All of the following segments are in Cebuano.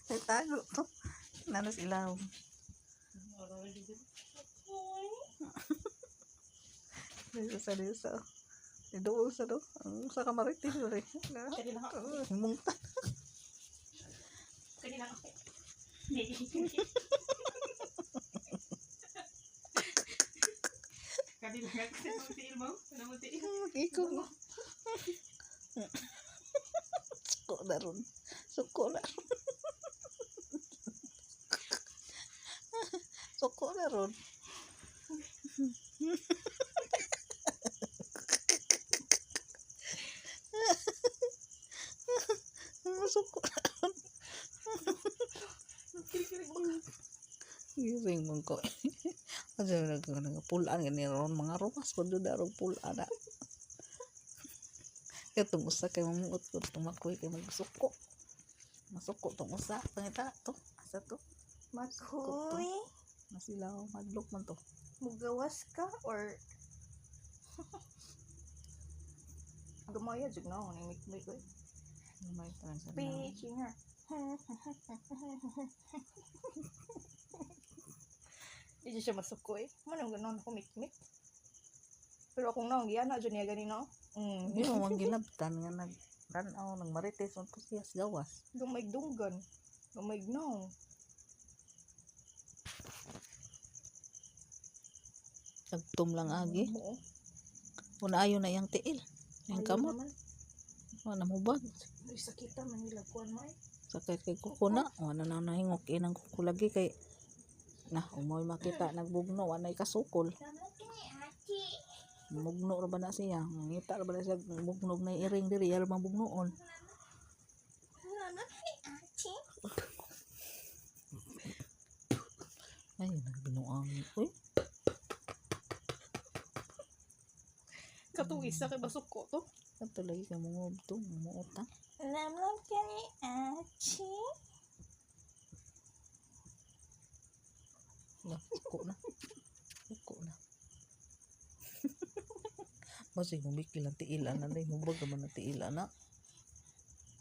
Ay, tago to. Nanas ilaw. Dito sa dito. Idool sa do. Ang sa kamaritis rin. Kani lang ako. Mungta. Kani lang ako. Kani lang ako. Ano tiil mo? Ano mo tiil? Ikaw mo. Suko na ron. Suko na ron. Suko na ron. Suko na ron. Giring mong ko. Kasi nagpulaan gani ron mga rumas ko doon darong pulaan na. Kaya itong usa kay mamuot ko tumakoy kay magsuko. Masuko tong usa pangita to. Asa to? Makoy, Masilaw madlok man to. mugawas ka or gamaya jud na ni mikmik oy. May tanan sa Speaking her. Di jud siya masuko eh. Manong ganon ako mikmik. Pero akong naong giyana jud niya ganina. Hindi mo man gilabtan nga nag tan-aw nagmarites man to siya sa gawas. Gamay dunggan. Gamay naong. Tagtum lang agi. Oo. Una ayo na yang tiil. Yang Ayaw kamot. naman. Wala mubag. Uy, sakita man nila kuan mo eh. Sakit kay kuko na. Wala na nahingok inang kuko lagi kay na umoy makita nagbugno wala kasukol. Mugno ra ba na siya? Ngita ra ba na siya mugnog na iring diri ya bang bugnoon. Ay, nagbinuang. Uy, Katong isa kay basuko to. kato lagi ka mungob to, mumuot ha. Lamlam ka ni Achi. Na, suko na. Suko na. Masig mumikil ang tiil ana na hubag naman ang tiil ana.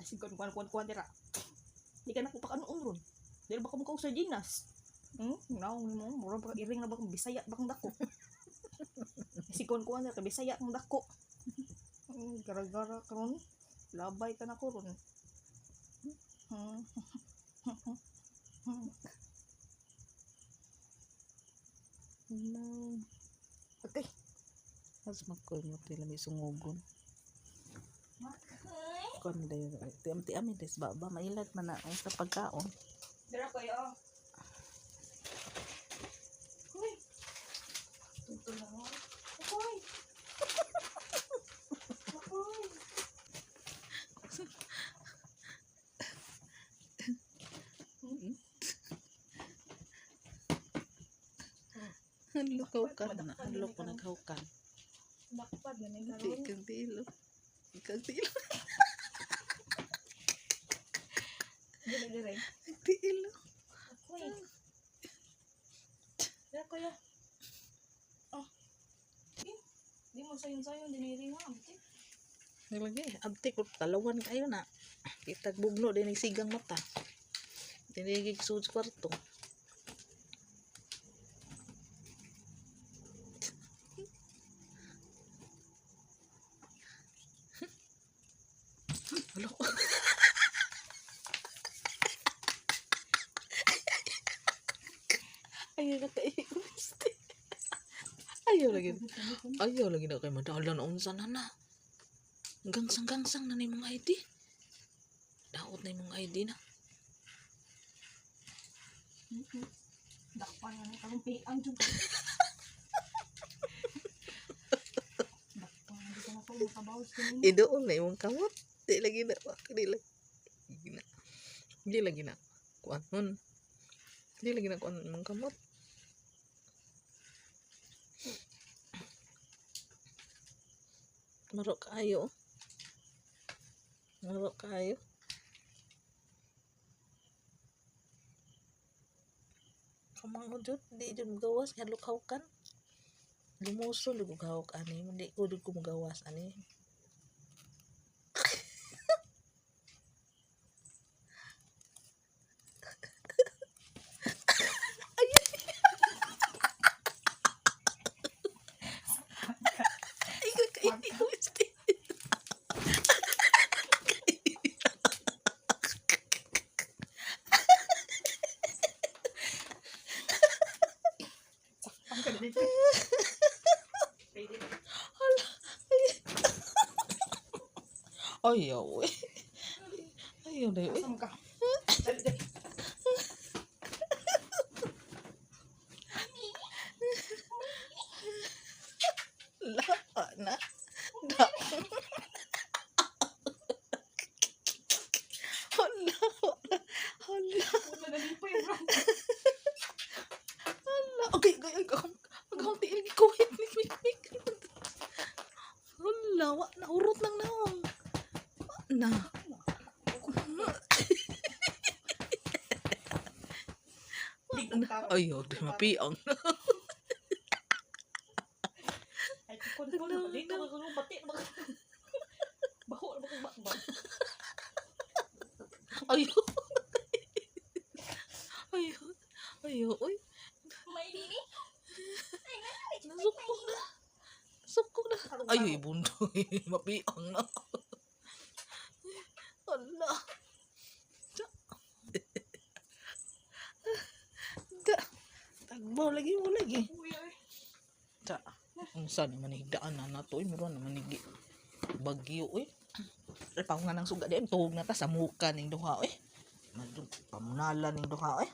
Ay, kuan kuan kuan kuan dira. Di ka na ko pakan ron. Dili ba ka mukha sa sardinas? Naong mo, mura ba iring na ba kang Bisaya ba kang dako? Si kuan kuan dira kay Bisaya kang dako. Gara-gara karon. Labay ka na ko ron. No. Okay. Mas makoy mo tila may sungugon. Kuan dayon tiam tiam des ba ba mailat man na ang sa pagkaon. Dira kayo. Uy. Ito na mo. Uy. Uy. Hadlok ka na, hadlok ko naghawkan. Dakpad na Di karon. kang tilo. Kang tilo. Dili dire. Tilo. Uy. Dira kayo. Oh. Eh, di mo sayon-sayon diniri nga abti. Lagi, abti ko talawan kayo na. Kitag bugno din sigang mata. Dinigig sud sa kwarto. Wala ko. Ayaw na kay Ayaw lagi. Ayaw lagi na kay madalan unsa na na. Gangsang-gangsang na na imong ID. Daot na imong ID na. Dakpan nga ni karon piang jud. Dakpan di ka na ko makabawas kanina. Idoon na imong kamot. Di lagi na. Di lagi na. Di lagi na. Kuan nun. Di lagi na kuan imong kamot. Maro kaayo. Maro kaayo. Kamango jud, di jud magawas nga lukaw kan. Lumuson jud ko gahok ani, hindi ko jud ko magawas ani. Ayaw eh. Ayaw na eh. Asa man ka? Dali, dali. La na. Da. Hala. Hala. Wala na lipay, bro. Hala. Okay. Ang tiil gikuhit ni Mik Mik. Hala, wa na urot lang naong. Wa na. Ayaw, di mapiang. Ay, kun kun Ano, dito ano? ka kuno bati na ba? Baho na ba kung ba? Ayaw. Ayaw. Ayaw, oy. May baby. Nasukok na. Nasukok na. Ay, bundoy. Mapiang na. Ala. Da. Da. Tagbo lagi mo lagi. Uy, ay. Da. Unsa naman higdaan na nato, oy, mura naman higi bagyo oy. Ay, pa nga nang suga di tuhog na ta sa muka ning duha oy. Madung pamunala ning duha oy.